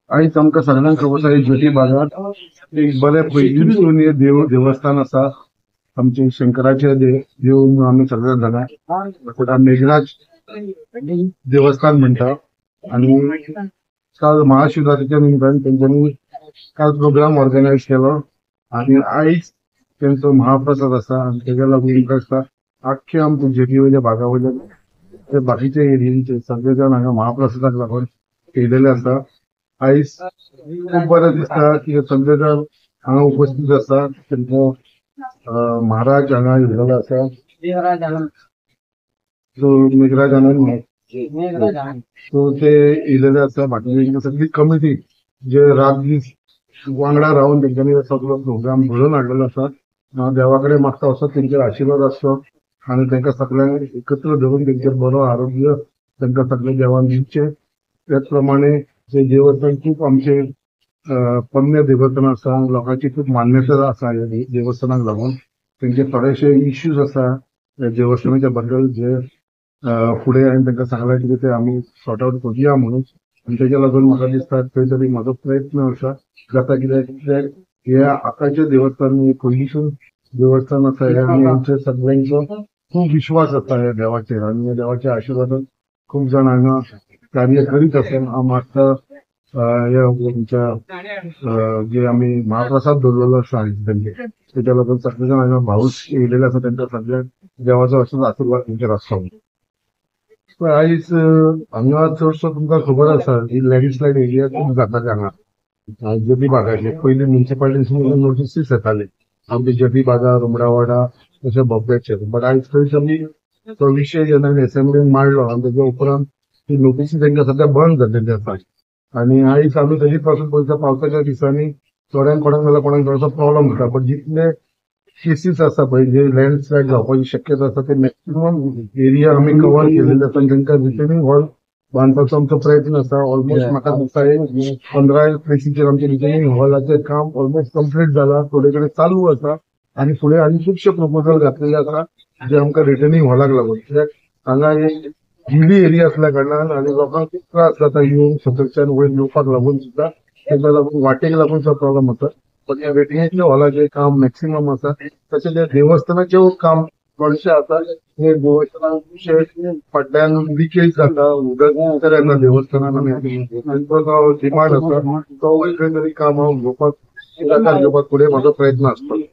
आयज आमकां सगळ्यांक खबर आसा, जेटी बाजार एक बरें पयलींसून हे देवस्थान आसा. आमचे शंकराचे देव म्हणून आमी सगळे जाणा, ताका मेघराज देवस्थान म्हणटा. आनी काल महाशिवरात्रीच्या निमतान तेंच्यांनी काल प्रोग्राम ऑर्गनायज केलो आनी आयज तेंचो महाप्रसाद आसा. आनी तेज्या लागून आमकां दिसता आख्खे आमच्या जेटी वयल्या भागा वयल्या बाकीच्या एरियेचे सगळे जाण हांगा महाप्रसादाक लागून येयलेले आसा. आयज खूब बरें दिसता की सगळे जाण हांगा उपस्थित आसा. तेंचो महाराज हांगा येयलेलो आसा, जो मेघराज आनंद, सो ते येयलेले आसा. बाकीचे सगळी कमिटी जे रात दीस वांगडा रावन तेंच्यांनी सगळो प्रोग्राम घडोवन हाडलेलो आसा. हांव देवा कडेन मागता असो तेंचेर आशिर्वाद आसचो आनी तेंकां सगळ्यांक एकत्र धरून तेंचेर बरो आरोग्य तेंकां सगळें देवान दिवचें. त्याच प्रमाणे जे देवस्थान खूब आमचे पोन्ने देवस्थान आसा, लोकांची खूब मान्यता आसा ह्या देवस्थानाक लागून. तेंचे थोडेशे इश्यूज आसा ह्या देवस्थानाच्या बद्दल, जे फुडें हांवें तांकां सांगलां कितें ते आमी सॉर्ट आवट करुया म्हणून. आनी तेज्या लागून म्हाका दिसता खंय तरी म्हाजो प्रयत्न आसा जाता, कित्याक कित्याक हे आतांचें देवस्थान हे पयलींसून देवस्थान आसा हे, आनी आमच्या सगळ्यांचो खूब विश्वास आसा ह्या देवाचेर आनी ह्या देवाच्या आशिर्वादान खूब जाण हांगा कार्य करीत आसा. हांव मागता ह्या आमच्या जे आमी महाप्रसाद दवरलेलो आसा तेंचे, तेच्या लागून सगळे जाण हांगा भाऊस येयलेले आसा, तेंच्या सगळ्यांक देवाचो असोच आशिर्वाद तेंचेर आसचो. आयज हांगा चडसो तुमकां खबर आसा ही लँडस्लायड एरिया खूब जाता हांगा जेटी बागाचेर. पयलीं म्युनिसिपालिटीसून नोटीसीस येताले आमचे जेटी बाजार, उमरावाडा तशें बोगद्याचेर, बट आयज खंयच आमी तो विशय जेन्ना एसेंब्लीन मांडलो आनी तेच्या उपरांत ती नोटीसी तांकां सद्या बंद जाल्लेली आसा. आनी आयज आमी तरी पासून पळयता पावसाच्या दिसांनी थोड्यांक कोणाक जाल्यार कोणाक थोडोसो प्रॉब्लम जाता, बट जितले केसीस आसा पळय जे लँडस्लायड जावपाची शक्यता आसा ते मॅक्सिमम एरिया आमी कवर केलेले आसा. आनी तांकां रिटेनिंग हॉल बांदपाचो आमचो प्रयत्न आसा. ऑलमोस्ट म्हाका दिसता एक 15 प्लेसीचेर आमचे रिटेनिंग हॉलाचें काम ऑलमोस्ट कंप्लीट जाला, थोडे कडेन चालू आसा. आनी फुडें आनी खुबशे प्रपोजल घातलेले आसा जे आमकां रिटेनिंग हॉलाक लागून, कित्याक हांगा एक हिली एरिया आसल्या कारणान आनी लोकांक खूब त्रास जाता येवन सकयच्यान वयर येवपाक लागून सुद्दां, तेका लागून वाटेक लागून सुद्दां प्रॉब्लम जाता. पण ह्या रिटेनिंग हॉलाचें काम मॅक्सिमम आसा. तशें तें देवस्थानाचें काम चडशें आसा. हे देवस्थानाक खुबशे फाटल्यान लिकेज जाता, उदक भितर येता देवस्थानान, आनी तो जो डिमांड आसा तोवूय खंय तरी काम हांव घेवपाक, मुखार घेवपाक फुडें म्हाजो प्रयत्न आसतलो.